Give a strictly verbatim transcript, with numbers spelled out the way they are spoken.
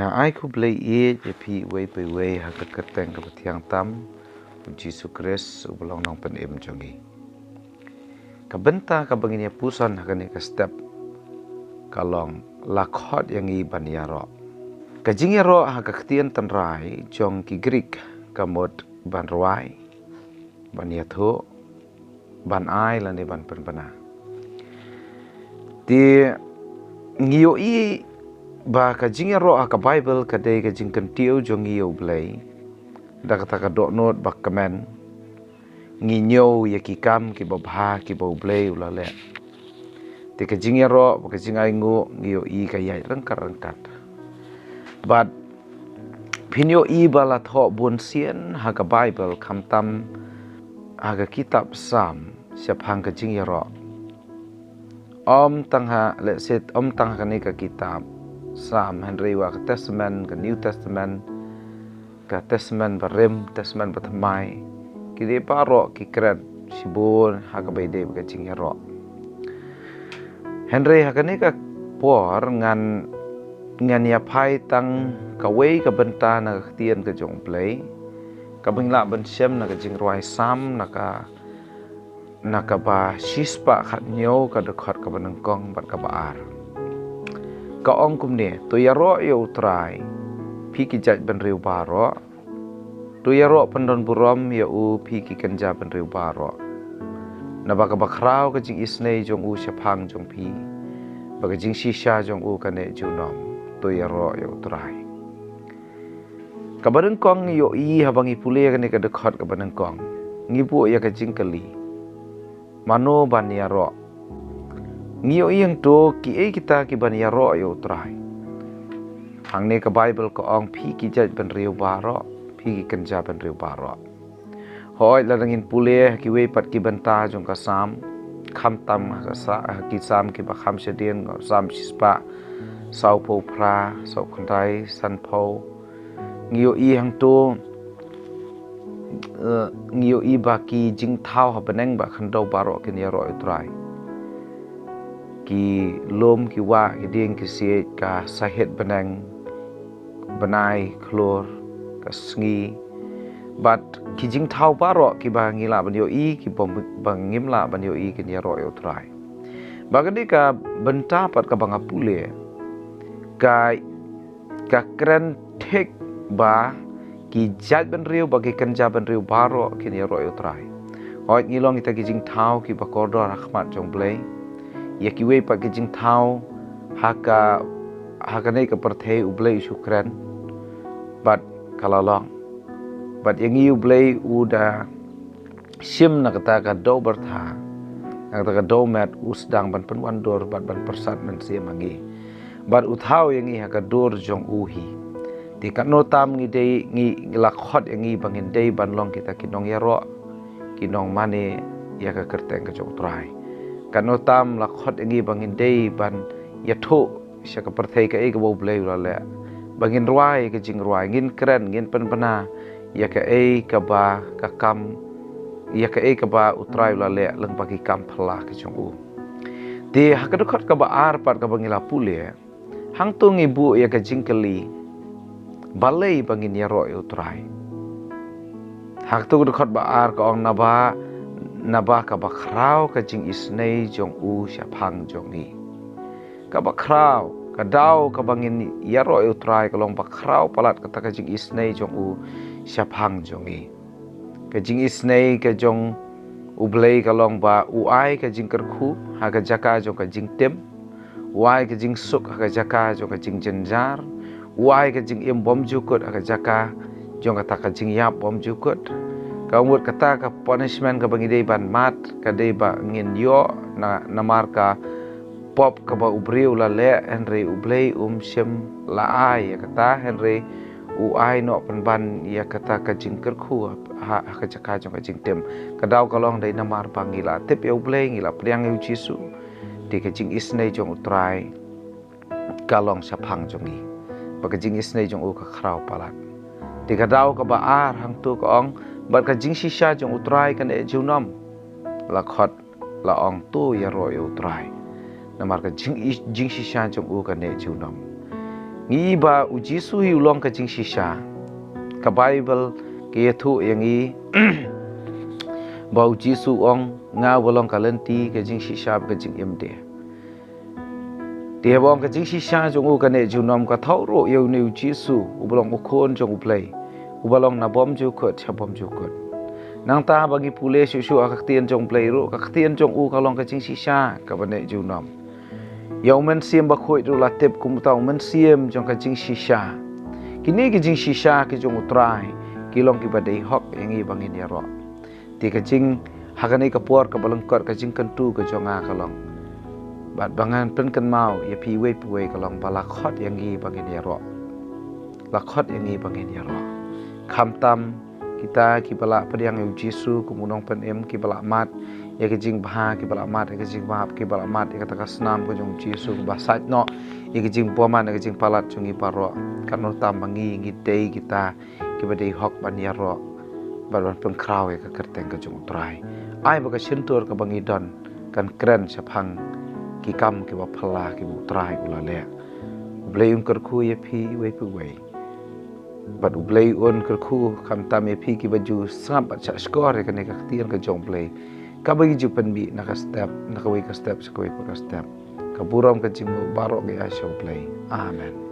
Nga ai khublei ïa phi uwei pa uwei ha ka kyrteng kaba thiang tam u Jisu Khrist uba long Nongpynim jong ngi. Ka bynta kaba ngin ïa puson ha kane ka step ka long la khot ïa ngi ban ïaroh. Ka jingïaroh ha ka ktien tynrai jong ki Greek ka mut ban rwai, ban ïathuh, ban ai lane ban pynbna. Te ngi ïohi ba ka jingïaroh ha ka Baibl ka dei ka jingkyntiew jong ngi ïa U Blei da kata ka dohnud ba kmen ngi ñiew ïa ki kam kiba bha kiba U Blei u la leh. Te ka jingïaroh bad ka jingainguh ngi ïohi ka ïaid ryngkat ryngkat. Bad phin ïohi ba la thoh bun sien ha ka Baibl khamtam ha ka kitab Salm shaphang ka jingïaroh. Ym tang ha lehse ym tang ha kane ka kitab Salm hynrei wa ka Testament, ka New Testament, ka Testament barim, Testament bathymmai, ki dei baroh ki kren shibun ha kaba ïadei bad ka jingïaroh. Hynrei ha kane ka por ngan ngan ïa phai tang kawei ka bynta na ka ktien ka jong U Blei kaba ngi lah ban shem na ka jingrwai Salm na ka na kaba shispah khathynñiew ka dkhot kaba nyngkong bad kaba ar. Ka ong kumne, to ïaroh ïa U Trai phi ki jaitbynriew baroh. To ïaroh pyndon burom ïa u phi ki kynja bynriew baroh. Naba kaba khraw ka jingisynei jong u shaphang jong phi, bad ka jingshisha jong u ka neh junom. To ïaroh ïa U Trai. Kaba nyngkong ngi ïohi haba ngi pule kane ka dkhot kaba nyngkong, ngi buh ïa ka jingkylli, mano ban ïaroh? Ngi ïohi hangto kiei kita kiban ïaroh ïa U Trai. Hangne ka Baibl ka ong phi ki jaitbynriew baroh, phi ki kynja bynriew baroh. Hooid, lada ngin pule ha kiwei pat ki bynta jong ka Salm, khamtam ha ka sa ha ki Salm kiba kham shadien, Salm shispah sawphew phra, sawkhyndai, sanphew, ngi ïohi hangto, eh, ngi ïohi ba ki jingthaw ha bneng bad khyndew baroh kin ïaroh ïa U Trai. Ki lum, ki wah, ki dieng, ki siej, ka sahit bneng, bnai, khlur, ka sngi, bad ki jingthaw baroh kiba ngi lah ban ïohi, kiba ngim lah ban ïohi kin ïaroh ïa U Trai. Bad kane ka bynta pat kaba nga pule ka ka kren thik ba ki jaitbynriew bad ki kynja bynriew baroh kin ïaroh ïa U Trai. Hooid, ngi long kita ki jingthaw kiba kordor ha khmat jong U Blei. Ïa kiwei pat ki jingthaw ha ka ha kane ka pyrthei U Blei u shu kren bad ka la long. Bad ïa ngi U Blei u da shim na kata ka dew byrtha, na kata ka dew met u sdang ban pynwandur bad ban pyrsad mynsiem ha ngi. Bad u thaw ïa ngi ha ka dur jong u hi. Te katno tam ngi dei ngi la khot ïa ngi ba ngin dei ban long kita ki nongïaroh, ki nongmane ïa ka kyrteng ka jong U Trai. Katno tam la khot ïa ngi ba ngin dei ban ïathuh sha ka pyrthei kaei kaba U Blei u la leh. Ba ngin rwai ka jingrwai, ngin kren, ngin pynbna ïa kaei kaba ka kam, ïa kaei kaba U Trai u la leh lyngba ki kam phylla ka jong u. Te ha ka dkhot kaba ar pat kaba ngi la pule, hangto ngi buh ïa ka jingkylli, balei ba ngin ïaroh ïa U Trai? Ha kato ka dkhot ba ar ka ong naba, naba kaba khraw ka jingisynei jong u shaphang jong ngi. Kaba khraw, ka daw kaba ngin ïaroh ïa U Trai ka long ba khraw palat kata ka jingisynei jong u shaphang jong ngi. Ka jingisynei ka jong U Blei ka long ba u ai ka jingkyrkhu ha ka jaka jong ka jingtim. U ai ka jingsuk ha ka jaka jong ka jingjynjar. U ai ka jingim bymjukut ha ka jaka jong kata ka jingïap bymjukut. Ka mut kata ka punishment kaba ngi dei ban mad ka dei ba ngin ïoh na namar ka pop kaba u briew u la leh, hynrei U Blei um shym la ai ïa kata, hynrei u ai noh pynban ïa kata ka jingkyrkhu ha, ha ka jaka jong ka jingtim. Ka daw ka long dei namar ba ngi la tip ïa U Blei, ngi la pdiang ïa U Jisu. Te ka jingisynei jong U Trai ka long shaphang jong ngi. Bad ka jingisynei jong u ka khraw palat. Te ka daw kaba ar hangto ka ong, bad ka jingshisha jong U Trai ka neh junom. La khot la ong to ïaroh ïa U Trai. Namar ka jing, jingshisha jong u ka neh junom. Ngi ba u Jisu hi u long ka jingshisha. Ka Baibl ka ïathuh ïa ngi ba u Jisu u ong, nga ba long ka lynti, ka jingshisha, ka jingim de. Te ba ong ka jingshisha jong u ka neh junom, ka thaw ruh ïa une u Jisu uba long u Khun jong U Blei, uba long na bymjukut sha bymjukut. Nangta ba ngi pule shuh shuh ha ka ktien jong U Blei ruh, ka ktien jong u ka long ka jingshisha kaba neh junom. Ïa u Mynsiem Bakhuid ruh la tip kum uta u mynsiem jong ka jingshisha. Kine ki jingshisha ki jong U Trai ki long kiba dei hok ïa ngi ba ngin ïaroh. Te ka jing, ha kane ka por kaba lyngkot, ka jingkyntu ka jong nga ka long, bad ba ngan pynkynmaw ïa phi uwei pa uwei, ka long ba la khot ïa ngi ba ngin ïaroh. La khot ïa ngi ba ngin ïaroh. Khamtam kita kiba la pdiang ïa u Jisu kum u Nongpynim, kiba la mad ïa ka jingbha, kiba la mad ïa ka jingmap, kiba la mad ïa kata ka snam ka jong u Jisu, kiba sait noh ïa ka jingbymman, ïa ka jingpalat jong ngi baroh. Katno tam ba ngi, ngi dei kita kiba dei hok ban ïaroh bad ban pynkhraw ïa ka kyrteng ka jong U Trai. Ai ba ka shyntur kaba ngi don kan kren shaphang ki kam kiba phylla kiba U Trai u la leh. U Blei un kyrkhu ïa phi uwei pa uwei. Bad U Blei un kyrkhu khamtam ïa phi kiba ju sngap bad shahshkor ïa kane ka ktien ka jong U Blei, kaba ngi ju pynmih na ka step, na kawei ka step sha kawei pat ka step. Ka burom ka jingmut baroh ka ïa sha U Blei. Amen.